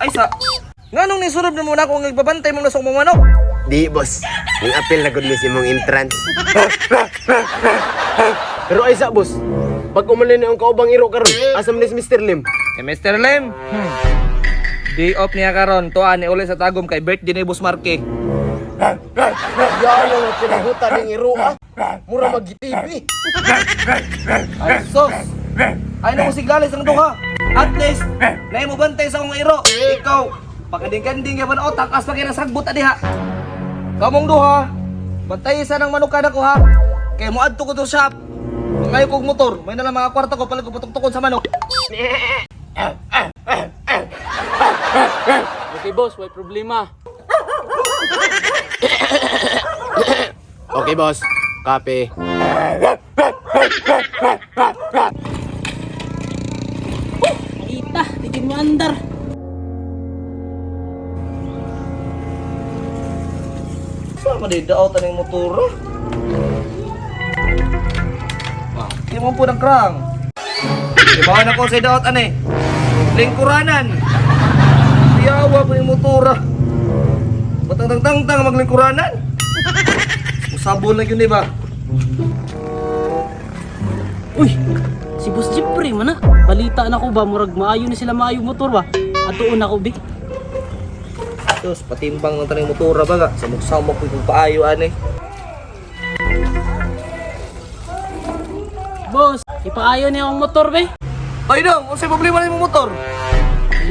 Ay sa. Nganong nisulod na muna kung nagbabantay mo na sa akong manok? Di, boss. Ning apil na gud mi sa imong entrance. Pero ay sa, boss. Pag umalin na ang kaubang iro karon, asa man ni si Mr. Lim? Si Mr. Lim. Day off niya karon, tuan ni uli sa Tagum kay birthday ni Boss Marke. Yayo nga pinahuta ning iro ah. Mura mag-TV. Ay sos. Ay na mo siglalis ang duha. At least naay mo bantay sa akong iro. Ikaw, pakading-kanding yaman o takas pa kay sagbot adiha. Kamong duha, bantay sa nang manukan ako ha. Kay mo adto ko to shop. Mangayo kog motor, may nalang mga kwarta ko palit ko patuktukon sa manok. Okay boss, way problema. Okay, boss. Kape. Ita, tigin mo andar. Sa man di daot aning motor, ah? Ah, di mo po ng krang. Ibawan ako sa daot ani. Lingkuranan. Siyawa po yung motor, ah. Batang-tang-tang maglingkuranan. Usabol na yun, di ba? Uy, si Boss Jeffrey man ah. Balita na ko ba, murag maayo na sila maayo motor ba? Atuon ako, bi. Diyos, patimbang ng taning motor ba ga? Samok-samok ko yung paayo ani. Boss, ipaayo niya akong motor, be. Ay dong, unsay problema na imong motor?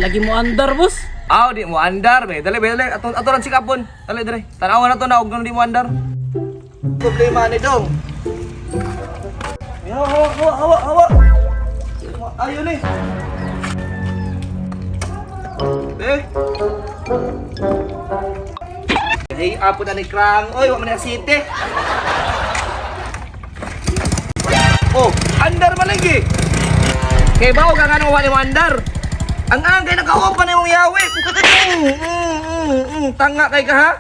Lagi mo andar, boss. Aw, di mo andar, be. Dali, be, dali. Ato, ato lang sikapon. Dali, dali. Tanawan na to na, og di mo andar. Problema ni dong. Hawa, hawa, hawa, hawa. Ayun eh. Eh. Hey, apo na ni Krang. Oy, wa man ni city. Oh, andar man lagi. Kay bao ka nga wa ni mo andar. Ang angay naka-open na imong yawi. Tanga kay ka ha?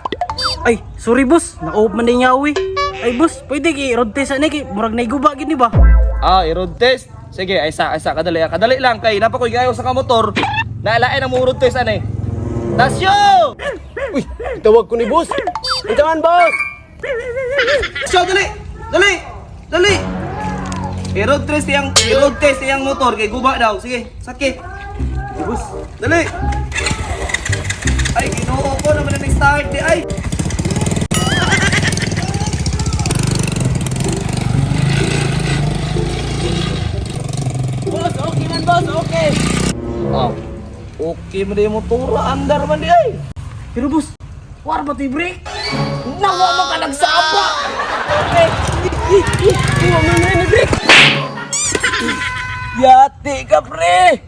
Ay, sorry boss, na-off man din yawi. Ay boss, pwede kay road test ani kay murag naiguba gid ni ba? Ah, i-road test. Sige, ay sa, ay sa, kadali, ah. Kadali lang kay napakoy gayo sa kamotor. Naalain ang mo road test ani. Tasyo! Uy, tawag ko ni boss. Itawan, boss. Tasyo, dali! Dali! Dali! I-road test iyang, i-road test iyang motor kay guba daw. Sige, sakit. Sige, boss. Dali! Ay, Ginoo ko naman na start di ay. Boss, okay man boss, okay. Oh. Okay man di yung motor, andar man di ay. Pero boss, war ba to'y brake? Nawa mo ka nagsapa. Okay. Di mo man ni brake. Yati ka pre.